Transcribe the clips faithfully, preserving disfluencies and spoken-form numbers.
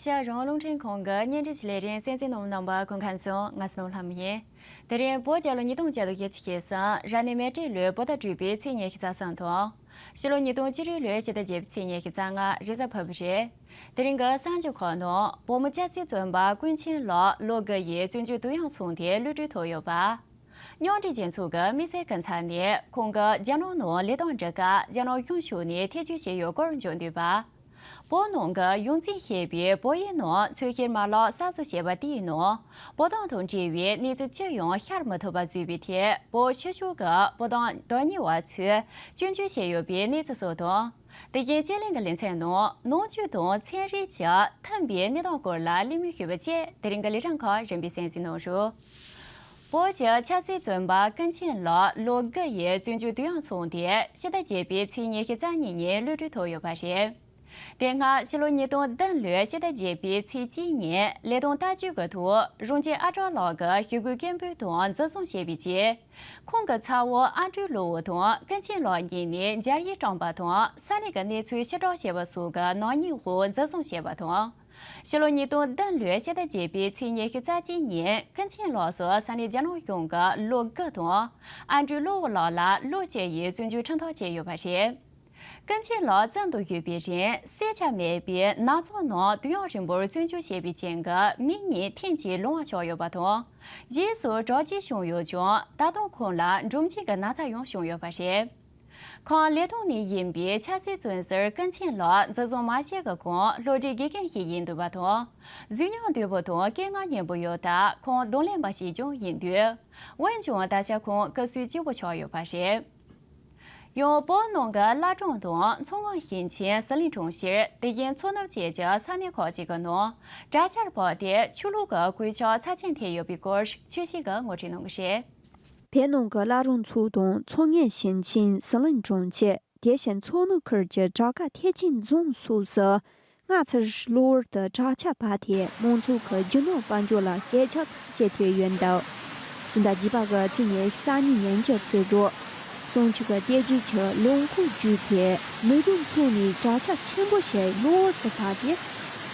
ཤར་རང་དབང་རླུང་འཕྲིན་ཁང་གི་བརྙན་འཕྲིན་གྱི་ལས་རིམ་གསན་གཟིགས་གནང་མི་རྣམ་པ་སྐུ་ཁམས་བཟང་། ང་སྣང་ལྷ་མོ་ཡིན། དེ་རིང་བོད་རྒྱལ་ལོ་ཉིས་སྟོང་བརྒྱ་དང་བཞི་བཅུ་ཞེ་གསུམ་རབ་གནས་མེ་སྤྲེལ་ལོའི་བོད་ཟླ་དྲུག་པའི་ཚེས་ཉི་ཤུ་རྩ་གསུམ་དང་། ཕྱི་ལོ་ཉིས་སྟོང་བཅུ་དྲུག་ལོའི་ཕྱི་ཟླ་བརྒྱད་པའི་ཚེས་ཉི་ཤུ་རྩ་ལྔ་རེས་གཟའ་ཕུར་བུ་རེད། དེ་རིང་གི་གསར་འགྱུར་ཁག་ནང་བོད་མི་སྐྱ་སེར་བཙོན་པ་ཀུན་མཁྱེན་ལགས་ལོ་དགུ་ཡི་བཙོན་འཇུག་བསྡུ་ཡག་སོང་སྟེ་གློད་གྲོལ་ཐོབ་ཡོད་པ། མཉམ་འབྲེལ་རྒྱལ་ཚོགས་ཀྱི་དམིགས་བསལ་སྐུ་ཚབ་ནས་ཁོང་གིས་རྒྱ་ནག་ནང་ལས་དོན་སྒྲུབ་སྐབས་རྒྱ་ནག་གཞུང་ཕྱོགས་ནས་ཐེ་བྱུས་བྱས་ཡོད་སྐོར་འབྱོར་འདུག་པ། བོད་ནང་གི་ཡོངས་འཛིན་ཞེས་པའི་བོད་ཡིག་ནང་འཚོལ་བཤེར་མ་ལག་གསར་བཟོ་བྱས་པ་དེའི་ནང་བོད་དོན་དང་འབྲེལ་བའི་གནས་ཚུལ་ཅི་ཡང་ཤར་མི་ཐུབ་པ་བཟོས་པའི་ཐད་བོད་ཕྱི་ཕྱོགས་ཀྱི་བོད་དོན་དོན་གཉེར་བ་ཚོས་སྐྱོན་བརྗོད་བྱས་ཡོད་པའི་གནས་ཚུལ་སོགས་དང་། དེ་བཞིན་སྤྱི་གླིང་གི་ལེ་ཚན་ནང་ནང་ཆོས་དང་ཚན་རིག་བཅས་མཐུན་པའི་གནས་སྟངས་སྐོར་ལ་གླེང་མོལ་ཞུས་པ་བཅས་དེ་རིང་གི་ལས་རིམ་ཁག་རིམ་པས་གསན་གཟིགས་གནང་རོགས། བོད་ཀྱི་ཆབ་སྲིད་བཙོན་པ་ཀུན་མཁྱེན་ལགས་ལོ་དགུ་ཡི་བཙོན་འཇུག་བསྡུ་ཡག་སོང་སྟེ་ཕྱི་ཟླ་བརྒྱད་པའི་ཚེས་ཉི་ཤུ་རྩ་གཉིས་ཉིན་གློད་གྲོལ་ཐོབ་ཡོད་པ་རེད། དེ་སྔ་ཕྱི་ལོ་ཉིས་སྟོང་བདུན་ལོའི་ཕྱི་ཟླ་བརྒྱད་པའི་ཚེས་གཅིག་ཉིན་ལས་དོན་ལྟ་སྐྱོང་གི་ཐོག་རང་བཙན་ཨ་གྲགས་ལགས་ཀྱི་ཞི་རྒོལ་སྐད་འབོད་དང་འཛིན་བཟུང་བྱས་པའི་རྗེས། ཁོང་གི་ཚ་བོ་ཨ་འབྲུག་བློ་བོ་དང་ཀུན་མཁྱེན་ལགས་གཉིས་ནས་འཇར་ཡིག་བཀྲམ་པ་དང་ས་གནས་ཀྱི་གནས་ཚུལ་ཕྱིར་བསྒྲགས་བྱས་པ་སོགས་ཀྱི་ནག་ཉེས་འོག་འཛིན་བཟུང་བྱས་པ་དང་། ཕྱི་ལོ་ཉིས་སྟོང་བདུན་ལོའི་ཕྱི་ཟླ་བརྒྱད་པའི་ཚེས་ཉི་ཤུ་རྩ་གཅིག་ཉིན་ཀུན་མཁྱེན་ལགས་སུ་ས་གནས་རྒྱ་ནག་གཞུང་གི་ལོ་དགུ་དང་ཨ་འབྲུག་བློ་བོ་ལགས་ལ་ལོ་གཅིག་ཡི་བཙོན་འཇུག་ཁྲིམས་ཐག་བཅད་ཡོད་པ་རེད། ཀུན་མཁྱེན་ལགས་བཙོན་དུ་ཡོད་པའི་རིང་གསལ་ཆ་མེད་པའི་ནག་ཚོང་ནང་དུས་ཡུན་རིང་པོར་བཙོན་འཇུག་བྱས་པའི་རྐྱེན་གྱིས་མིག་གཉིས་ཐེངས་གཅིག་ལོང་བ་ཆགས་ཡོད་པ་དང་། རྗེས་སུ་དྲག་སྐྱེད་བྱུང་ཡོད་ཀྱང་ད་དུང་ཁོང་ལ་འབྲུམ་སྐྱེས་ཀྱི་ན་ཚ་ཡང་བྱུང་ཡོད་པ་རེད། ཁོང་ལས་ཐོག་ནས་ཡིན་པའི་ཆབ་སྲིད་བཙོན་ཟུར་ཀུན་མཁྱེན་ལགས་འཛིན་བཟུང་མ་བྱས་ཀྱི་གོང་སློབ་གྲྭའི་དགེ་རྒན་ཞིག་ཡིན་འདུག་པ་དང་། གཟུགས་མྱོང་བདེ་པོ་དང་སྐད་ངག་སྙན་པོ་ཡོད་སྟབས་ཁོང་གདོང་ལེན་པ་ཞིག་ཀྱང་ཡིན་འདུག་འོན་ཀྱང་ད་ཆ་ཁོང་སྐུ་གཟུགས་སྐྱིད་པོ་ཆགས་ཡོད་པ་རེད། ཡང་བོད་ནང་གི་བླ་བྲང་དང་མཚོ་སྔོན་ཞིང་ཆེན་ཟི་ལིང་གྲོང་ཁྱེར་དེ་བཞིན་མཚོ་ནུབ་བཅས་ཀྱི་ས་གནས་ཁག་ཅིག་གི་ནང་དྲག་ཆར་བབས་ཏེ་ཆུ་ལོག་གི་གོད་ཆག་ཚབས་ཆེན་ཐེབས་ཡོད་པའི་སྐོར་ཆོས་སྐྱིད་ཀྱིས་ངོ་སྤྲོད་གནང་གི་རེད། བོད་ནང་གི་བླ་བྲང་མཚོ་དང་མཚོ་སྔོན་ཞིང་ཆེན་ཟི་ལིང་གྲོང་ཁྱེར། དེ་བཞིན་མཚོ་ནུབ་ཁུལ་གྱི་བྲག་དཀར་ཐེག་ཆེན་རྫོང་སོགས་སུ་སྔ་ཕྱིར་གློ་བུར་དུ་དྲག་ཆར་བབས་ཏེ་མང་ཚོགས་ཀྱི་རྒྱུ་ནོར་དཔལ་འབྱོར་ལ་གོད་ཆག་ཚབས་ཆེ་ཐེབས་ཡོད་འདུག་སྤྱི་ཟླ་བརྒྱད་པ་གི་ཚེས་ཉི་ཤུ་རྩ་གཉིས་ཉིན་གྱི་ཚེས་དྲུག་གསུང་ཆོས་ཀྱི་རྟེན་གཞི་ཆུ་ལུང་ཁུག་བརྒྱུད་དེ་མུས་རྫོང་མཚོ་ནས་དྲག་ཆར་ཆེན་པོ་ཞིག་གློ་བུར་དུ་བབས་ཏེ།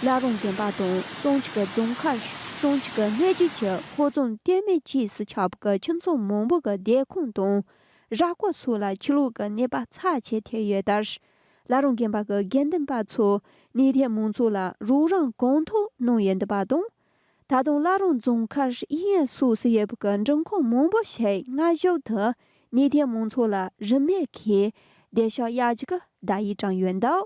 བླ་བྲང་དགོན་པ་དང་གསུང་ཆོས་ཀྱི་རྫོང་མཁར། གསུང་ཆོས་ཀྱི་གནས་རྒྱུ་ཆུ་ཁོ་ཚང་བལྟས་མེད་ཅེས་སུ་ཁྱབ་པའི་ཁྱིམ་ཚང་མང་པོ་གི་སྡེ་ཁང་དང་། ར་སྐོར་སོགས་ལ་ཆུ་ལོག་གི་གནོད་པ་ཚབས་ཆེ་ཐེབས་ཡོད་དར། བླ་བྲང་དགོན་པ་གི་དགེ་འདུན་པ་ཚོ་གནས་དེའི་མང་ཚོགས་ལ་རོགས་རམ་གང་ཐུབ་གནང་ཡོད་འདུག་པ་དང་། ད་དུང་བླ་བྲང་རྫོང་མཁར་གཡས་གཡོན་སོགས་སུ་ཡོད་པའི་མགྲོན་ཁང་མང་པོ་ཞིག་སྔ་གཞུག་ཏུ་གནས་དེའི་མང་ཚོགས་ལ་རིན་མེད་ཀྱི་བདེ་གཤེགས་གཡར་རྒྱུ་གི་བརྡ་ཡིག་བཀྲམ་ཡོད་འདུག་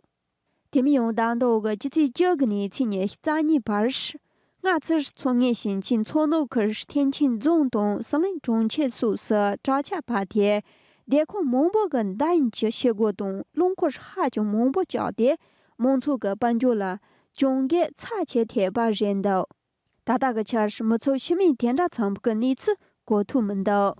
དེ་མིན་ཡང་ཟླ་འདིའི་ཕྱི་ཚེས་བཅུ་དགུ་ནས་ཚེས་ཉི་ཤུ་རྩ་གཉིས་བར། སྔ་ཕྱིར་མཚོ་སྔོན་ཞིང་ཆེན་མཚོ་ནུབ་ཁུལ་ཐེག་ཆེན་རྫོང་དང་ཟི་ལིང་གྲོང་ཁྱེར་སོགས་སུ་དྲག་ཆར་བབས་ཏེ། སྡེ་ཁག་མང་པོ་གི་མདའ་ཡིན་གྱི་ཤེལ་སྒོ་དང་རླངས་འཁོར་ཧ་ཅང་མང་པོ་བཅག་སྟེ། མང་ཚོགས་ཀྱི་དཔལ་འབྱོར་ལ་གྱོང་གུན་ཚབས་ཆེ་ཐེབས་པ་རེད་འདུག་ད་ལྟ་གི་ཆར་མི་ཚོགས་ཤི་རྨས་དེ་འདྲ་ཚང་པོ་གི་གནས་ཚུལ་གོ་ཐོས་མི་འདུག་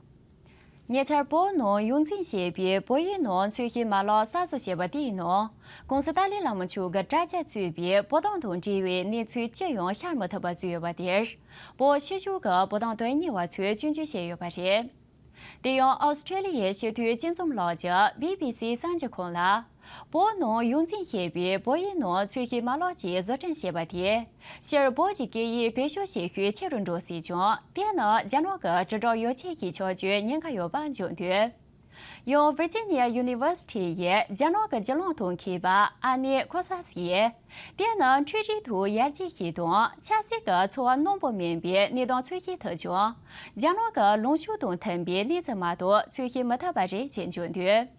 ཉེ་ཆར་བོད་ནང་ཡོངས་འཛིན་བྱས་པའི་བོད་ཡིག་ནང་འཚོལ་ཞིབ་མ་ལག་གསར་བཟོ་བྱས་པ་དེའི་ནང་། ༸གོང་ས་ཏཱ་ལའི་བླ་མ་མཆོག་གི་དྲ་རྒྱ་གཙོས་པའི་བོད་དོན་དང་འབྲེལ་བའི་གནས་ཚུལ་ཅི་ཡང་ཤར་མ་ཐུབ་པ་བཟོས་ཡོད་པ་དེར། བོད་ཕྱི་ཕྱོགས་ཀྱི་བོད་དོན་དོན་གཉེར་བ་ཚོས་སྐྱོན་བརྗོད་བྱས་ཡོད་པ་རེད། དེ་ཡང་ཨོ་སི་ཁྲེ་ལི་ཡའི་སྤྱི་འཐུས་སྤྱི་འཛོམས་ལགས་ཀྱིས་བི་བི་སིའི་གསར་འགྱུར་ཁང་ལ། བོད་ནང་ཡོངས་འཛིན་བྱས་པའི་བོད་ཡིག་ནང་འཚོལ་ཞིབ་མ་ལག་ཅིག་བཟོ་སྐྲུན་བྱས་པ་དེས། སྤྱིར་བོད་ཀྱི་སྐད་ཡིག་བེད་སྤྱོད་བྱེད་ཤུགས་ཆེ་རུ་འགྲོ་སྲིད་ཀྱང་། དེ་ནི་རྒྱ་ནག་གི་དྲིལ་བསྒྲགས་ཡོ་བྱད་ཞིག་ཆགས་རྒྱུའི་ཉེན་ཁ་ཡོད་པ་འཇོག་འདུག་ཡང་ཝིར་ཇི་ནི་ཡ་ཡུ་ནི་ཝར་སི་ཊི་ཡི་རྒྱ་ནག་གི་རྒྱུ་ནོར་དང་མཁས་པ་ཨ་ནེ་ཁོ་སཱ་སི་ཡིས། དེ་ནི་འཕྲུལ་རིག་ཐོག་ཡར་རྒྱས་ཤིག་དང་ཆབ་སྲིད་ཀྱི་ཚོར་བ་རྣོན་པོ་མིན་པའི་གནས་སྟངས་འཚོལ་ཞིབ་ཐུབ་ཀྱང་། རྒྱ་ནག་གི་ལངས་ཕྱོགས་དང་མཐུན་པའི་གནས་ཚུལ་མ་གཏོགས་འཚོལ་ཞིབ་མི་ཐུབ་པ་རེད་ཅེས་བརྗོད་འདུག་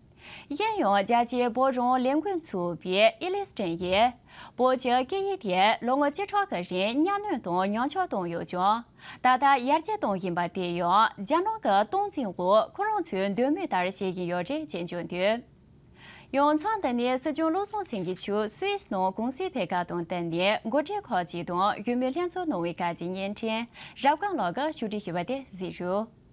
ཡིན་ཡང་རྒྱལ་སྤྱིའི་བོད་རང་དབང་ལས་འགུལ་ཚོགས་པའི་ཨི་ལིས་ཀྲིན་ཡིས། བོད་ཀྱི་སྐད་ཡིག་དེ་ལོ་ངོ་བཅུ་ཕྲག་གི་རིང་གཉའ་གནོན་དང་ཉམས་ཆག་བཏང་ཡོད་ཀྱང་། ད་ལྟ་ཡར་རྒྱས་བཏང་བཞིན་པ་དེ་ཡང་རྒྱ་ནག་གི་སྟངས་འཛིན་འོག་ཁོ་རང་ཚོའི་འདོད་མོས་ལྟར་བྱེད་བཞིན་ཡོད་རེད་ཅེས་བརྗོད་འདུག་ཡང་མཚམས་འདི་ནས་སྲིད་སྐྱོང་བློ་བཟང་སེང་གེ་མཆོག་སུད་སི་ནང་གུང་སྲིད་ཕེབས་སྐབས་དང་བསྟུན་ནས་འགོ་ཁྲིད་ཁག་ཅིག་དང་གཞོན་ནུ་ལྷན་ཚོགས་ནང་བའི་སྐད་ཀྱི་བརྙན་འཕྲིན་རབ་སྒང་ལགས་ཀྱིས་ཕྱོགས་སྒྲིག་ཞུས་པ་དེ་གཟིགས་རོགས།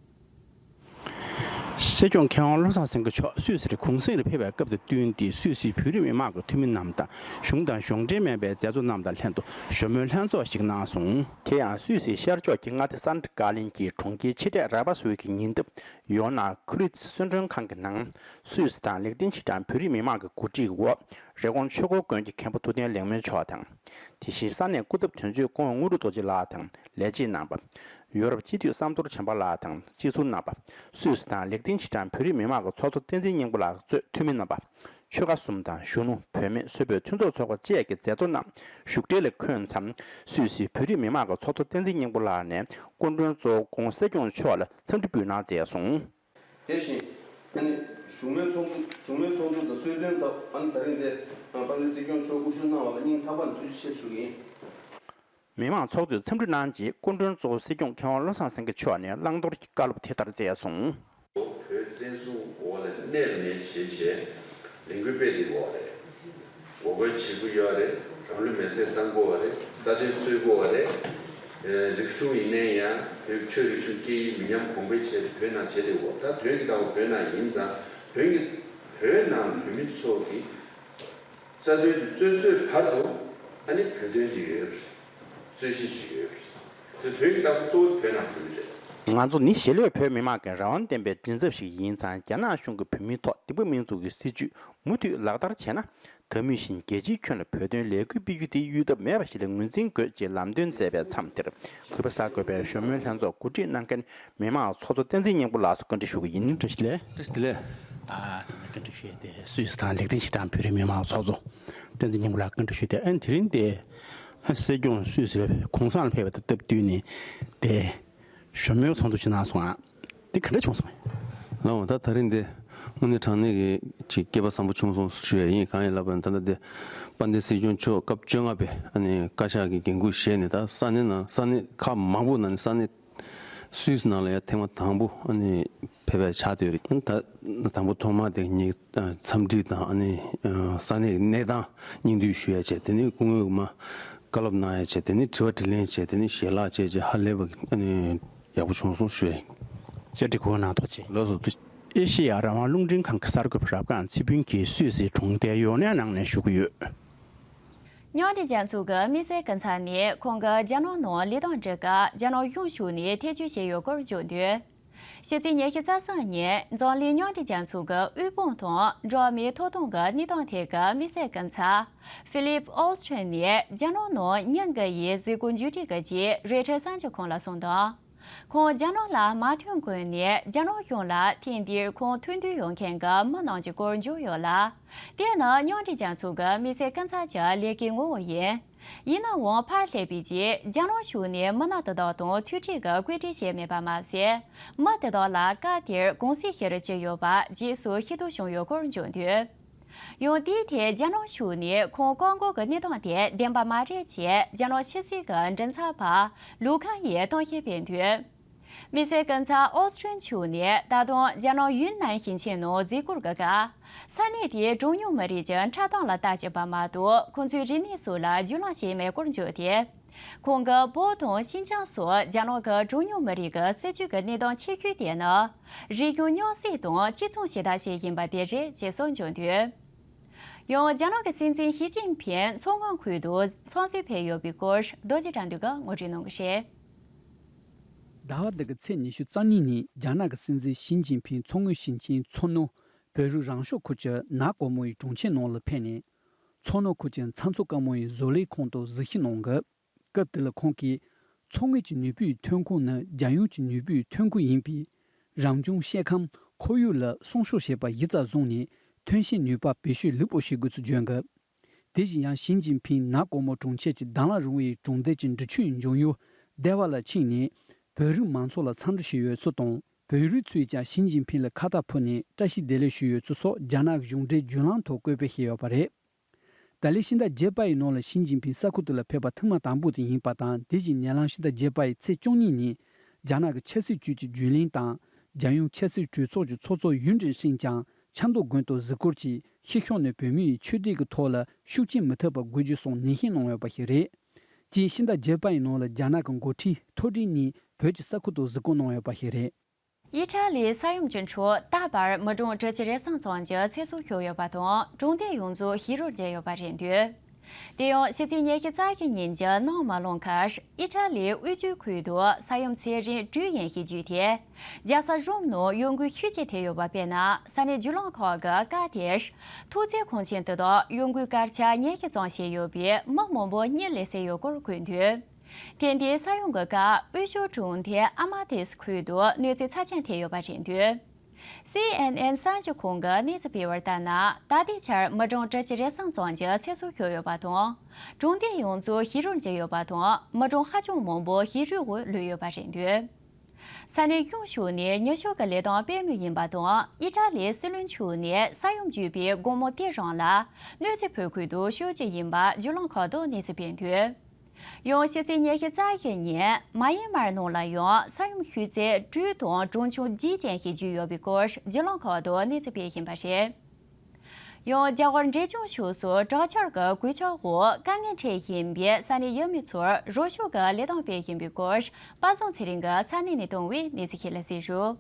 སྲིད་སྐྱོང་མཁས་དབང་བློ་བཟང་སེང་གེ་མཆོག་སུད་སིར་གུང་སེང་ལ་ཕེབས་པའི་སྐབས་དང་བསྟུན་ཏེ། སུད་སིའི་བོད་རིགས་མི་མང་གི་འཐུས་མི་རྣམས་དང་གཞུང་དང་གཞུང་འབྲེལ་མིན་པའི་མཛད་གཙོ་རྣམས་དང་ལྷན་དུ་ཞོལ་མོལ་ལྷན་ཚོགས་ཤིག་གནང་སོང་། དེ་ཡང་སུད་སིའི་ཤར་ཕྱོགས་ཀྱི་མངའ་སྡེ་སན་ཀ་ལིན་གྱི་གྲོང་ཁྱེར་ཆེ་གྲས་ར་པ་སུའི་གི་ཉེ་འདབས་ཡོ་ན་ཁུ་རི་གསོལ་མགྲོན་ཁང་གི་ནང་། སུད་སི་དང་ལེགས་ལྡན་ཕྱི་དྲང་བོད་རིགས་མི་མང་གི་གོ་སྒྲིག་འོག་རི་ཀོན་ཆོས་འཁོར་དགོན་གྱི་མཁན་པོ་ཐུབ་བསྟན་ལེགས་སྨོན་མཆོག་དང་། དེ་བཞིན་ས་གནས་སྐུ་ཚབ་དོན་གཅོད་སྐུ་ངོ་དངོས་གྲུབ་རྡོ་རྗེ་ལགས་དང་ལས་བྱེད་རྣམ་པ། ཡོ་རོབ་སྤྱི་འཐུས་བསམ་གཏོར་བྱམས་པ་ལགས་དང་སྤྱི་ཟུར་རྣམ་པ། སུད་སི་དང་ལེགས་ལྡན་ཕྱི་དྲང་བོད་རིགས་མི་མང་གི་ཚོགས་གཙོ་བསྟན་འཛིན་སྙིང་པོ་ལགས་གཙོས་འཐུས་མི་རྣམ་པ། ཆོལ་ཁ་གསུམ་དང་གཞོན་ནུ་བུད་མེད་སུད་བོད་མཐུན་ཚོགས་ཚོགས་པ་བཅས་ཀྱི་མཛད་གཙོ་རྣམས་བཞུགས་གྲལ་ལ་འཁོད་མཚམས། སུད་སིའི་བོད་རིགས་མི་མང་གི་ཚོགས་གཙོ་བསྟན་འཛིན་སྙིང་པོ་ལགས་ནས་སྐུ་མགྲོན་གཙོ་བོ་༧གོང་ས་༧སྐྱབས་མགོན་མཆོག་ལ་འཚམས་འདྲི་འབུལ་གནང་མཛད་སོང་། དེ་བཞིན། ཨ་ནི། བཞུགས་མོལ་ཚོགས་འདུ། བཞུགས་མོལ་ཚོགས་འདུ་དང་གསོལ་སྟོན་སྐབས། ཨ་ནི་ད་རིང་འདི། དཔལ་ལྡན་སྲིད་སྐྱོང་མཆོག་སྐུ་བཞུགས་གནང་བ་ལ་སྙིང་ཐག་པ་ནས་ཐུགས་རྗེ་ཆེ་ཞུ་གི་ཡིན། མི་མང་ཚོགས་གཙོས་འཚམས་འདྲི་གནང་རྗེས། སྐུ་མགྲོན་གཙོ་བོ་སྲིད་སྐྱོང་མཁས་དབང་བློ་བཟང་སེང་གེ་མཆོག་ནས་བླང་དོར་གྱི་བཀའ་སློབ་དེ་ལྟར་སྩལ་སོང་། བོད་བཙན་བཟུང་འོག་ལ་གནས་ནས་བྱས་བྱས་ལས་འགུལ་སྤེལ་བསྡད་ཡོད་རེད། ངོ་རྒོལ་བྱེད་ཀྱི་ཡོད་རེད། རང་ལུས་མེར་སྲེག་བཏང་གི་ཡོད་རེད། རྩ་དོན་རྩོད་ཀྱི་ཡོད་རེད། ཨེ། རིག་གཞུང་ཡིན་ནའི་ཡང་བོད་ཆོས་རིག་གཞུང་སྐད་ཡིག་མི་ཉམས་གོང་འཕེལ་བྱས་ཏེ་བོད་ནང་བྱས་བསྡད་ཡོད། ད་དོན་གྱི་ལྟ་བ་བོད་ནང་ཡིན་ཙང་བོད་ཀྱི་བོད་ནང་བོད་མི་ཚོ་གི་རྩ་དོན་དེ་རྩོད་རྩོད་བར་དུ་ཨ་ནི་བོད་དོན་དེ་ཡོད་རེད། རྩོད་གཞི་ཞིག་ཡོད་རེད། དེ་དོན་གྱི་ལྟ་བ་གཙོ་བོ་བོད་ནང་བོད་མི་རེད། ང་ཚོ་ནི་གཞིས་ལུས་བོད་མི་མང་གི་རང་དབང་ལྡན་པའི་མགྲིན་ཚབ་ཞིག་ཡིན་ཙང་། རྒྱ་ནག་གཞུང་གིས་བོད་མིའི་ཐོག་སྡིག་པ་མི་འཛུགས་ཀྱི་སྲིད་བྱུས་མུ་མཐུད་ལག་བསྟར་བྱས་ན། ད་མུས་བཞིན་རྒྱལ་སྤྱིའི་ཁྱོན་ལ་བོད་དོན་ལས་འགུལ་སྤེལ་རྒྱུ་དེ་གཡོལ་ཐབས་མེད་པ་ཞིག་ལ་ངོས་འཛིན་དགོས་ཅེས་ལམ་སྟོན་མཛད་པའི་མཚམས་དེར། གུས་པ་གསར་འགོད་པས་ཞོལ་མོལ་ལྷན་ཚོགས་གོ་སྒྲིག་གནང་མཁན་མི་མང་ཚོགས་གཙོ་བསྟན་འཛིན་སྙིང་པོ་ལགས་སུ་བཀའ་འདྲི་ཞུ་གི་ཡིན། བཀྲ་ཤིས་བདེ་ལེགས། བཀྲ་ཤིས་བདེ་ལེགས། ཨ། ད་ནི་བཀའ་འདྲི་ཞུས་ཏེ། སུད་སི་དང་ལེགས་ལྡན་ཕྱི་དྲང་བོད་རིགས་མི་མང་ཚོགས་གཙོ་བསྟན་འཛིན་སྙིང་པོ་ལགས་བཀའ་འདྲི་ཞུས་ཏེ། ཨ་ནི་དེ་རིང་དེ་སྲིད་སྐྱོང་སུད་སིར་གུང་སེང་ལ་ཕེབས་པ་དང་སྟབས་བསྟུན་ནས་དེ་ཞོལ་མོལ་ཚོགས་འདུ་ཞིག་གནང་སོང་ཨ། དེ་ག་འདྲ་བྱུང་སོང་། ལགས་འོང་། ད་ད་རིང་འདི་དངོས་གནས་དྲང་གནས་ཀྱི་ཅིག་སྐལ་པ་བཟང་པོ་བྱུང་སོང་ཞུ་ཡ་ཡིན། གང་ཡིན་ལབ་པ་ན། ད་ལྟ་འདི་དཔལ་ལྡན་སྲིད་སྐྱོང་མཆོག་སྐབས་བཅོ་ལྔ་པའི་ཨ་ནི་བཀའ་ཤག་གི་འགན་འཁུར་བཞེས་ནས། ད་ས་གནས་ནང་ས་གནས་ཁག་མང་པོ་ནང་ནས་ས་གནས་སུད་སི་ནང་ལ་ཡ་ཐེངས་མ་དང་པོ་ཨ་ནི་ཕེབས་པའི་ཆགས་བསྡད་ཡོད་རེད། ད་དང་པོ་ཐོག་མར་དེ་ངས་འཚམས་འདྲི་དང་ཨ་ནི་ས་གནས་ཀྱི་གནས་སྟངས་སྙིང་བསྡུས་ཞུ་ཡ་བྱས། དེ་ནས་སྐུ་ངོས་མ་བཀའ་སློབ་གནང་ཡ་བྱས། དེ་ནས་དྲི་བ་དྲིས་ལན་བྱས། དེ་ནས་ཞལ་ལག་བཅས་བྱས། ཧ་ལས་པ་ཨ་ནི་ཡག་པོ་བྱུང་སོང་ཞུ་ཡ་ཡིན། བཅར་འདྲི་གོ་སྐབས་གནང་ཐུགས་རྗེ་ཆེ། ལགས་སོ། ཨེ་ཤེ་ཡ་རང་དབང་རླུང་འཕྲིན་ཁང་གི་གསར་འགོད་པ་རབ་སྒང་ཚེ་ཕུན་གྱིས་སུད་སིའི་གྲོང་རྡལ་ཡོ་ནན་ནང་ནས་ཞུ་གི་ཡོད། མཉམ་འབྲེལ་རྒྱལ་ཚོགས་ཀྱི་དམིགས་བསལ་སྐུ་ཚབ་ནི་ཁོང་གིས་རྒྱ་ནག་ནང་ལས་དོན་སྒྲུབ་སྐབས་རྒྱ་ནག་གཞུང་ཞུགས་ནས་ཐེ་བྱུས་བྱས་ཡོད་སྐོར་བརྗོད་དོན། ཕྱི་ཚེས་ཉི་ཤུ་རྩ་གསུམ་ཉིན་འཛམ་གླིང་མཉམ་འབྲེལ་རྒྱལ་ཚོགས་ཀྱི་དབུལ་ཕོངས་དང་འགྲོ་བ་མིའི་ཐོབ་ཐང་གི་གནས་སྟངས་ཐད་ཀྱི་དམིགས་བསལ་སྐུ་ཚབ་ཧྥི་ལིབ་ཨོ་སི་ཁྲིན་ནས་རྒྱ་ནག་ནང་ཉིན་འགའ་ཡི་གཟིགས་སྐོར་མཇུག་སྒྲིལ་གྱི་རྗེས་རོའི་ཊར་གསར་འགྱུར་ཁང་ལ་གསུངས་དོན། ཁོང་རྒྱ་ནག་ལ་མ་ཐོན་གོང་ནས་རྒྱ་ནག་གཞུང་ལ་ཐེངས་འདིར་ཁོང་ཐུག་འདུན་ཡོད་མཁན་གྱི་མི་རྣམས་ཀྱི་སྐོར་བརྗོད་ཡོད་ལ། དེ་ནི་མཉམ་འབྲེལ་རྒྱལ་ཚོགས་ཀྱི་དམིགས་བསལ་སྐུ་ཚབ་ཀྱི་ལས་ཀའི་ངོ་བོ་ཡིན། ཡིན་ནའང་ཕར་སླེབས་པའི་རྗེས་རྒྱ་ནག་གཞུང་ནས་མི་སྣ་དེ་དག་དང་ཐུག་འཕྲད་ཀྱི་བཀོད་སྒྲིག་བྱས་མེད་པ་མ་ཟད། མི་དེ་དག་ལ་སྐབས་དེར་གུང་སེང་ཞུ་རྒྱུ་ཡོད་པ་རྗེས་སུ་ཤེས་རྟོགས་བྱུང་ཡོད་སྐོར་བརྗོད་འདུག། ཡང་དེའི་ཐད་རྒྱ་ནག་གཞུང་ནས་ཁོང་བཀག་འགོག་གི་གནས་སྟངས་དེ་བདེན་པ་མ་རེད་ཅེས་རྒྱ་ནག་ཕྱི་སྲིད་ཀྱི་མགྲིན་ཚབ་པ་ལུའུ་ཁང་ཡིས་གཏམ་བཤད་སྤེལ་འདུག། དམིགས་བསལ་སྐུ་ཚབ་ཨོ་སི་ཁྲིན་མཆོག་ནས་ད་དུང་རྒྱ་ནག་ཡུན་ནན་ཞིང་ཆེན་ནང་གཟིགས་སྐོར་གྱི་སྐབས། ས་གནས་དེའི་གྲངས་ཉུང་མི་རིགས་ཀྱི་འཁྲབ་སྟངས་ལ་ལྟ་ཅི་པ་མ་གཏོགས་ཁོང་ཚོའི་རིག་གནས་སོགས་ལ་རྒྱུས་ལོན་བྱས་མེད་སྐོར་བརྗོད་དེ། ཁོང་གིས་བོད་དང་ཤིན་ཅང་སོགས་རྒྱ་ནག་གི་གྲངས་ཉུང་མི་རིགས་ཀྱི་སྲིད་བྱུས་ཀྱི་གནས་སྟངས་ཆེ་ཤོས་དེ་ནི། རིག་གཞུང་མཉམ་བསྲེས་དང་གཅིག་མཚུངས་ཞེ་དྲག་ཞིག་ཡིན་པ་དེ་རེད་ཅེས་གསུངས་བྱུང་དུས། ཡང་རྒྱ་ནག་གི་སྲིད་འཛིན་ཞི་ཅིན་ཕིང་མཚོ་སྔོན་ཁུལ་དུ་འཚམས་གཟིགས་ཕེབས་ཡོད་པའི་སྐོར་རྡོ་རྗེ་དགྲ་འདུལ་གྱིས་ངོ་སྤྲོད་གནང་གི་རེད། ཟླ་བ་འདི་གི་ཚེས་ཉི་ཤུ་རྩ་གཉིས་ཉིན་རྒྱ་ནག་གི་སྲིད་འཛིན་ཞི་ཅིན་ཕིང་མཚོ་སྔོན་ཞིང་ཆེན་མཚོ་ནུབ་བོད་རིགས་རང་སྐྱོང་ཁུལ་གྱི་ན་གོར་མོ་ཡི་གྲོང་ཁྱེར་ནང་ལ་ཕེབས་ནས། མཚོ་ནུབ་ཁུལ་གྱི་ཚྭ་མཚོ་དཀར་མོ་ཡི་བཟོ་ལས་ཁང་དུ་གཟིགས་ཞིབ་གནང་གི། སྐབས་དེ་ལ་ཁོང་གིས་མཚོ་སྔོན་གྱི་ནུས་པའི་ཐོན་ཁུངས་ནི་རྒྱལ་ཡོངས་ཀྱི་ནུས་པའི་ཐོན་ཁུངས་ཡིན་པས། རང་བྱུང་སྐྱེ་ཁམས་ཁོར་ཡུག་ལ་སྲུང་སྐྱོབ་བྱེད་པ་གཞི་རྩར་བཟུང་ནས་ཐོན་སྐྱེད་ནུས་པ་བེད་སྤྱོད་ལེགས་པོ་བྱེད་དགོས་ཚུལ་བརྗོད་འདུག། དེ་བཞིན་ཡང་ཞི་ཅིན་ཕིང་ན་གོར་མོ་གྲོང་ཁྱེར་གྱི་དྭང་བླངས་རང་དབང་ཡི་གྲོང་རྡལ་གྱི་འབྲི་ཆུའི་འཇང་ཡུལ་བདེ་བ་ལ་ཕྱིན་ནས་བོད་རིགས་མང་ཚོགས་ལ་འཚམས་འདྲི་ཞུས་ཡོད་ཚུལ་དང་། བོད་རིགས་ཚོས་ཀྱང་ཞི་ཅིན་ཕིང་ལ་ཁ་བཏགས་ཕུལ་ནས་བཀྲ་ཤིས་བདེ་ལེགས་ཞུས་ཡོད་ཚུལ་སོགས་རྒྱ་ནག་གཞུང་འབྲེལ་བརྒྱུད་ལམ་ཐོག་བཀོད་སྤེལ་བྱས་ཡོད་པ་རེད། ད་ལན་ཕྱི་ཟླ་བརྒྱད་པ་ཡི་ནང་ལ་ཞི་ཅིན་ཕིང་ས་ཁུལ་དེ་ལ་ཕེབས་པ་ཐེངས་མ་དང་པོ་དེ་ཡིན་པ་དང་། དེ་བཞིན་ཉེ་ལམ་ཕྱི་ཟླ་བརྒྱད་པ་ཡི་ཚེས་བཅུ་གཉིས་ཉིན་རྒྱ་ནག་གི་ཆབ་སྲིད་ཅུས་ཀྱི་རྒྱུན་ལས་དང་། རྒྱལ་ཡོངས་ཆབ་སྲིད་གྲོས་ཚོགས་ཀྱི་ཚོགས་གཙོ་ཡུན་ཀྲིན་ཧྲིན་ཀྱང་ཆབ་མདོ་དགོན་དུ་གཟིགས་སྐོར་གྱིས་ཕྱི་ཕྱོགས་ནས་བོད་མིའི་ཆོས་དད་ཀྱི་ཐོག་ལ་ཤུགས་རྐྱེན་མི་ཐེབས་པ་དགོས་རྒྱུ་སོགས་ནན་བཤད་གནང་ཡོད་པ་ཞིག་རེད། དེ་བཞིན་ཕྱི་ཟླ་བརྒྱད་པ་ཡི་ནང་ལ་རྒྱ་ནག་གི་འགོ་ཁྲིད་མཐོ་གྲས་གཉིས་བོད་ཀྱི་ས་ཁུལ་དུ་གཟིགས་སྐོར་གནང་ཡོད་པ་ཞིག་རེད། ཨི་ཊ་ལིའི་ས་ཡོམ་གྱི་འཕྲོ་ད་བར་མི་གྲངས་དྲུག་ཅུ་རེ་གསུམ་ཙམ་གྱི་ཚེ་སྲོག་ཤོར་ཡོད་པ་དང་གྲོང་སྡེ་ཡོངས་རྫོགས་ཞི་རོལ་གྱུར་ཡོད་པ་རེད་འདུག་དེ་ཡང་ཕྱི་ཚེས་ཉི་ཤུ་རྩ་བཞི་ཉིན་གྱི་ནངས་མ་ལོང་ཁར་ཨི་ཊ་ལིའི་དབུས་རྒྱུད་ཁུལ་དུ་ས་ཡོམ་ཚད་རིམས་དྲུག་ཡན་ཞིག་བརྒྱུད་དེ། རྒྱལ་ས་རོམ་ནང་ཡོང་སྒོ་ཤུགས་ཆེ་ཐེབས་ཡོད་པ་དཔེར་ན་ས་གནས་རྒྱུ་ལམ་ཁག་གི་སྐབས་དེར་མཐོ་ཚད་ཁང་ཆེན་དེ་དག་ཡོང་སྒོའི་དཀར་ཆག་ཉེན་ཁ་ཙམ་བྱས་ཡོད་པས་མི་མང་པོ་གཉིད་ལས་སད་ཡོད་སྐོར་བཀོད་འདུག་དེ་འདྲའི་ས་ཡོམ་གྱི་སྐབས་དབུས་ཕྱོགས་གྲོང་རྡལ་ཨ་མ་ཏིས་ཁུལ་དུ་གནོད་འཚེ་ཚབས་ཆེན་ཐེབས་ཡོད་པ་རེད་འདུག་སི་ཨེན་ཨེན་གསར་འགྱུར་ཁང་གིས་གནས་ཚུལ་སྤེལ་བར་ལྟར་ན། ད་ལྟའི་ཆར་མི་གྲངས་དྲུག་ཅུ་རེ་གསུམ་ཙམ་གྱི་ཚེ་སྲོག་ཤོར་ཡོད་པ་དང་། གྲོང་སྡེ་ཡོངས་རྫོགས་ཞི་རོལ་གྱུར་ཡོད་པ་དང་། མི་གྲངས་ཧ་ཅང་མང་པོ་ཞི་རོལ་འོག་ལུས་ཡོད་པ་རེད་འདུག་ས་གནས་གཞུང་ཕྱོགས་ནས་ཉེན་ཞིབ་ཀྱི་ལས་སྟངས་སྤེལ་མུས་ཡིན་པ་དང་། ཨི་ཊ་ལིའི་སྲིད་བློན་མཆོག་ནས་ས་ཡོམ་བརྒྱུད་པའི་དགོང་མོ་དེ་རང་ལ་གནོད་འཚེ་ཕོག་ཁུལ་དུ་ཤོད་ཀྱི་ཡིན་པ་བརྒྱུད་ལམ་ཁག་ཏུ་གནས་ཚུལ་སྤེལ་འདུག་ཡང་ཕྱི་ཚེས་ཉི་ཤུ་རྩ་བཞི་ཉིན་མཱ་ཡན་མར་ནང་ལ་ཡང་ས་ཡོམ་ཤུལ་ཚད་དྲུག་དང་གྲོན་ཆུང་བརྒྱད་ཅན་ཞིག་བརྒྱུད་ཡོད་པའི་སྐོར་བརྒྱུད་ལམ་ཁག་ཏུ་གནས་ཚུལ་སྤེལ་བཞིན་པ་རེད། ཡང་རྒྱ་གར་འབྲས་ལྗོངས་ཕྱོགས་སུ་དྲག་ཆར་གྱི་གོད་ཆག་འོག་དཀའ་ངལ་འཕྲད་བཞིན་པའི་ས་གནས་ཡུལ་མི་ཚོར་རོགས་སྐྱོར་གྱི་ལས་སྟངས་སྤེལ་བཞིན་པའི་སྐོར་པ་སངས་ཚེ་རིང་གིས་ས་གནས་ནས་བཏང་བའི་གནས་ཚུལ་ཞིག་ལ་གཟིགས་རོགས།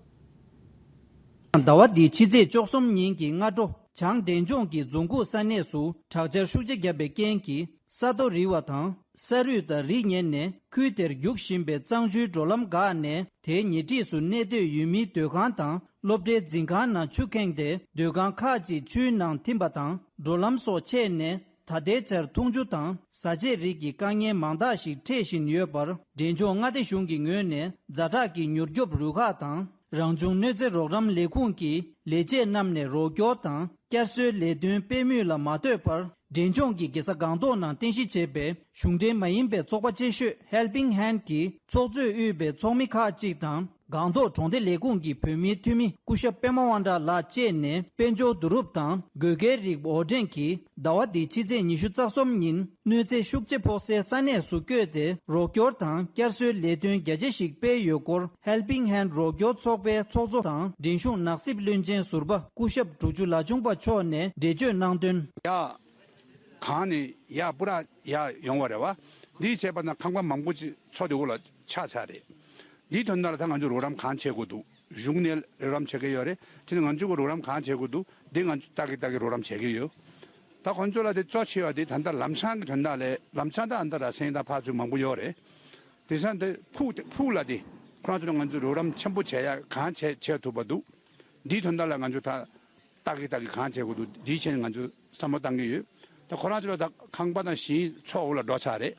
ཟླ་བ་འདིའི་ཕྱི་ཚེས་བཅུ་གསུམ་ཉིན་གྱི་སྔ་དྲོ། བྱང་འབྲས་ལྗོངས་ཀྱི་རྫོང་ཁུག་ས་གནས་སུ་དྲག་ཆར་ཤུགས་ཆེ་བརྒྱབ་པའི་རྐྱེན་གྱིས། ས་རྡོ་རིལ་བ་དང་། ས་རུད་དང་རི་ཉིལ་ནས། ཁུལ་དེར་རྒྱུག་བཞིན་པའི་གཙང་ཆུའི་འགྲོ་ལམ་འགག་ནས། དེའི་ཉེ་འཁྲིས་སུ་གནས་སྡོད་ཡུལ་མིའི་སྡོད་ཁང་དང་སློབ་གྲྭའི་འཛིན་ཁང་ནང་ཆུ་ཁེངས་ཏེ། སྡོད་ཁང་ཁག་ཅིག་ཆུའི་ནང་ཐིམ་པ་དང་། འགྲོ་ལམ་སོགས་ཆད་ནས། ད་ལྟའི་ཆར་འཐུང་ཆུ་དང་བཟའ་ཆས་རིགས་ཀྱི་དཀའ་ངལ་མང་དག་ཞིག་འཕྲད་བཞིན་ཡོད་པར། འབྲས་ལྗོངས་མངའ་སྡེ་གཞུང་གི་ངོས་ནས་ཛ་དྲག་གི་མྱུར་སྐྱོབ་རུ་ཁག་དང་། རང་བྱུང་གནོད་འཚེ་རོགས་རམ་ལས་ཁུངས་ཀྱི་ལས་བྱེད་རྣམས་ནས་རོགས་སྐྱོར་དང་བསྐྱར་གསོའི་ལས་དོན་སྤེལ་མུས་ལ་མ་ལྟོས་པར། འབྲས་ལྗོངས་ཀྱི་རྒྱལ་ས་སྒང་ཏོག་ནང་རྟེན་གཞི་བྱས་པའི་གཞུང་འབྲེལ་མ་ཡིན་པའི་ཚོགས་པ་ཆེ་ཤོས་Helping Hand གྱི་ཚོགས་གཙོས་དབུས་པའི་ཚོགས་མི་ཁག་ཅིག་དང་། སྒང་ཏོག་གྲོང་སྡེ་ལས་ཁུངས་ཀྱི་བོད་མིའི་འཐུས་མི་སྐུ་ཞབས་པད་མ་དབང་གྲགས་ལགས་བཅས་ནས། དཔལ་འབྱོར་བསྡུ་རུབ་དང་དགོས་གལ་རིགས་འོར་འདྲེན་གྱིས། ཟླ་བ་འདིའི་ཕྱི་ཚེས་ཉི་ཤུ་རྩ་གསུམ་ཉིན། གནོད་འཚེ་ཤུགས་ཆེ་ཕོག་སའི་ས་གནས་སུ་བསྐྱོད་དེ། རོགས་སྐྱོར་དང་བསྐྱར་གསོའི་ལས་དོན་རྒྱ་ཆེ་ཞིག་སྤེལ་ཡོད་སྐོར། Helping Hand རོགས་སྐྱོར་ཚོགས་པའི་ཚོགས་གཙོ་དང་། འབྲིང་གཞུང་ནགས་གསེབ་བློན་ཆེན་ཟུར་པ་སྐུ་ཞབས་དྲུག་ཅུ་ལ་ཆུང་པ་མཆོག་ནས་འགྲེལ་བརྗོད་གནང་དོན། ཡ། གང་ནས་ཡར་སྤུ་རག་ཡར་ཡོང་བ་རེད་བ། འདིས་བྱས་པ་ན་ཁང་པ་མང་པོ་ཅིག་མཚོ་དེ་འོག་ལ་ཆགས་ཚར་རེད། འདིའི་དོན་དག་ལ་ད་ང་ཚོ་རོགས་རམ་གང་བྱེད་དགོས་འདུག་གཞུང་ནས་རོགས་རམ་བྱེད་ཀྱི་ཡོད་རེད། དེ་ནི་ང་ཚོ་གི་རོགས་རམ་གང་བྱེད་དགོས་འདུག་འདི་ང་ཚོ་ཏག་གི་ཏག་གི་རོགས་རམ་བྱེད་ཀྱི་ཡོད། ད་ཁོང་ཚོ་ལ་དེ་གཙོ་ཆེ་བ་དེ་ད་ལྟ་ལམ་སང་གི་དོན་དག་ལས། ལམ་སང་ད་ཨ་ད་ར་སེང་ད་ཕར་ཚུར་མང་པོ་ཡོད་རེད། དེང་སང་དེ་ཕུག་དེ་ཕུག་ལ་དེ་ཁོ་རང་ཚོ་ལ་ང་ཚོ་རོགས་རམ་ཆེན་པོ་བྱེད་ཡ་གང་བྱེད་བྱེད་ཐུབ་པ་འདུག་འདིའི་དོན་དག་ལ་ང་ཚོ་ད་ཏག་གི་ཏག་གི་གང་བྱེད་དགོས་འདུག་འདིའི་ཆེད་ནས་ང་ཚོ་བསམ་བློ་བཏང་གི་ཡོད། ད་ཁོ་རང་ཚོ་ལ་ད་ཁང་པ་དང་ཞིང་མཚོ་འོག་ལ་འགྲོ་ཚར་རེད།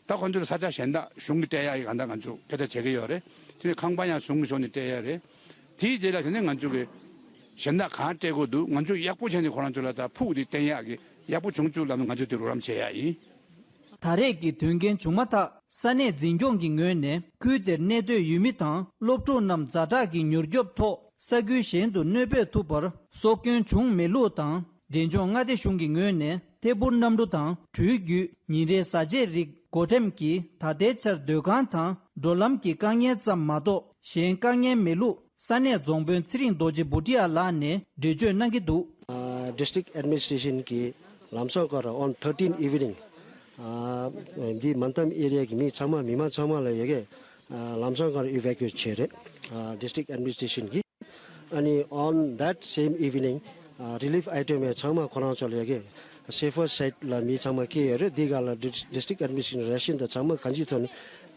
ད་ཁོ་ཚོ་ལ་ས་ཆ་གཞན་དག་གཞུང་གིས་སྤྲད་ཡ་ཡི་གང་ལྟར་ང་ཚོ་སྐད་ཆ་བྱེད་ཀྱི་ཡོད་རེད། དེ་ནས་ཁང་པ་ཡང་གཞུང་གི་ཕྱོགས་ནས་སྤྲད་ཡ་རེད། དེའི་རྗེས་ལ་དེ་ནས་ང་ཚོ་གི་གཞན་དག་གང་སྤྲད་དགོས་འདུག་ང་ཚོ་ཡག་པོ་བྱས་ནས་ཁོ་རང་ཚོ་ལ་ད་ཕུག་དེ་བསྟན་ཡག་གི་ཡག་པོ་བྱུང་བཅུག་ལབ་ནས་ང་ཚོ་དེ་རོགས་རམ་བྱེད་ཡ་ཡིན། ད་རེས་ཀྱི་དོན་རྐྱེན་བྱུང་མ་ཐག་ས་གནས་འཛིན་སྐྱོང་གི་ངོས་ནས་ཁུལ་དེར་གནས་སྡོད་ཡུལ་མི་དང་སློབ་ཕྲུག་རྣམས་ཛ་དྲག་གི་མྱུར་སྐྱོབ་ཐོག་ས་ཁུལ་གཞན་དུ་གནོད་འབོད་ཐུབ་པར་སྲོག་སྐྱོན་བྱུང་མེད་ལུགས་དང་། འབྲས་ལྗོངས་མངའ་སྡེ་གཞུང་གི་ངོས་ནས་ཐད་འཕུར་གནམ་གྲུ་དང་གྲུ་བརྒྱུད་ཉིན་རེའི་བཟའ་ཆས་རིགས་བགོ་འགྲེམས་ཀྱིས་ད་ལྟའི་ཆར་སྡོད་ཁང་དང་འགྲོ་ལམ་གྱི་དཀའ་ངལ་ཙམ་མ་གཏོགས་གཞན་དཀའ་ངལ་མེད་ལུགས། ས་གནས་རྫོང་དཔོན་ཚེ་རིང་རྡོ་རྗེ་བུ་ཏི་ཡ་ལགས་ནས་འགྲེལ་བརྗོད་གནང་གི་འདུག་ཨ། District Administration གིས་ལམ་སང་ཀར་on thirteen evening ཨ། འདི་མན་ཏམ་ཨེ་རི་ཡ་གི་མི་ཚང་མ་མི་མང་ཚང་མ་ལ་ཡ་གི་ཨ། ལམ་སང་ཀར་evacuate བྱས་རེད། ཨ། District Administration གིས། ཨ་ནི་on that same evening ཨ། relief item ཡ་ཚང་མ་ཁོ་རང་ཚོ་ལ་ཡ་གི་safer side ལ་མི་ཚང་མ་སྐྱེལ་ཡོད་རེད། འདི་ག་ལ་District Administration ration དང་ཚང་མ་གང་ཅིའི་ཐོག་ནས་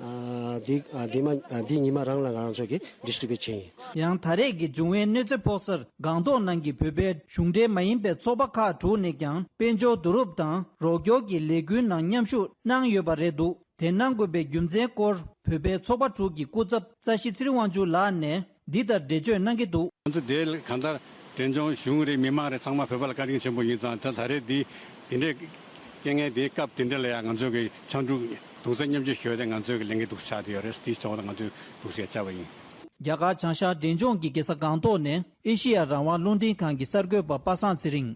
ཨ། འདི་ཨ། འདི་མ་ཨ། འདི་ཉི་མ་རང་ལ་ང་རང་ཚོ་གིས་distribute བྱས་ཡིན། ཡང་ད་རེས་ཀྱི་འབྱུང་བའི་གནོད་འཚེ་ཕོག་སར་སྒང་ཏོག་ནང་གི་བོད་པའི་གཞུང་འབྲེལ་མ་ཡིན་པའི་ཚོགས་པ་ཁག་དྲུག་ནས་ཀྱང་དཔལ་འབྱོར་བསྡུ་རུབ་དང་རོགས་སྐྱོར་གྱི་ལས་འགུལ་ནང་མཉམ་ཞུགས་གནང་ཡོད་པ་རེད་འདུག་དེ་གནང་དགོས་པའི་རྒྱུ་མཚན་སྐོར་བོད་པའི་ཚོགས་པ་དྲུག་གི་སྐུ་ཚབ་རྩ་ཞིག་ཚེ་རིང་དབང་ཕྱུག་ལགས་ནས་འདི་ལྟར་འགྲེལ་བརྗོད་གནང་གི་འདུག་ང་ཚོ་དེ་གང་ལྟར་འབྲས་ལྗོངས་གཞུང་རེད། མི་མང་རེད། ཚང་མ་བོད་པ་ལ་བཀའ་དྲིན་ཆེན་པོ་ཡིན་ཙང་། ད་ད་རེས་འདི་དེ་འདྲའི་རྐྱེན་ངན་དེའི་སྐབས་དེ་འདྲ་ལ་ཡང་ང་ཚོ་གི་ཕྱར་གྲུ་གདུང་སེམས་མཉམ་སྐྱེད་ཞུ་ཡ་དེ་ང་ཚོ་གི་ལས་འགན་འདུག་ཆགས་བསྡད་ཡོད་རེད། དེའི་ཕྱོགས་ལ་ང་ཚོས་གདུང་སེམས་བཅར་བ་ཡིན། རྒྱ་གར་བྱང་ཤར་འབྲས་ལྗོངས་ཀྱི་རྒྱལ་ས་སྒང་ཏོག་ནས་ཨེ་ཤེ་ཡ་རང་དབང་རླུང་འཕྲིན་ཁང་གི་གསར་འགོད་པ་པ་སངས་ཚེ་རིང་།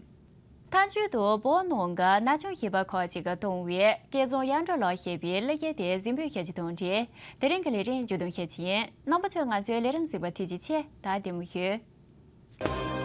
མཐའ་མཇུག་ཏུ་བོད་ནང་གི་ན་ཆུང་གཞིས་པ་ཁག་ཅིག་གིས་བཏང་བའི་སྐལ་བཟང་ཡར་འགྲོ་ལགས་ཞེས་པའི་གླུ་གཞས་དེ་གཟིགས་འབུལ་ཞུ་རྒྱུ་དང་འབྲེལ། དེ་རིང་གི་ལས་རིམ་མཇུག་བསྡོམས་ཞུ་རྒྱུ་ཡིན། རྣམ་པ་ཚོས་ང་ཚོའི་ལས་རིམ་གཟིགས་པར་ཐུགས་རྗེ་ཆེ། ད་བདེ་མོ་བྱོས།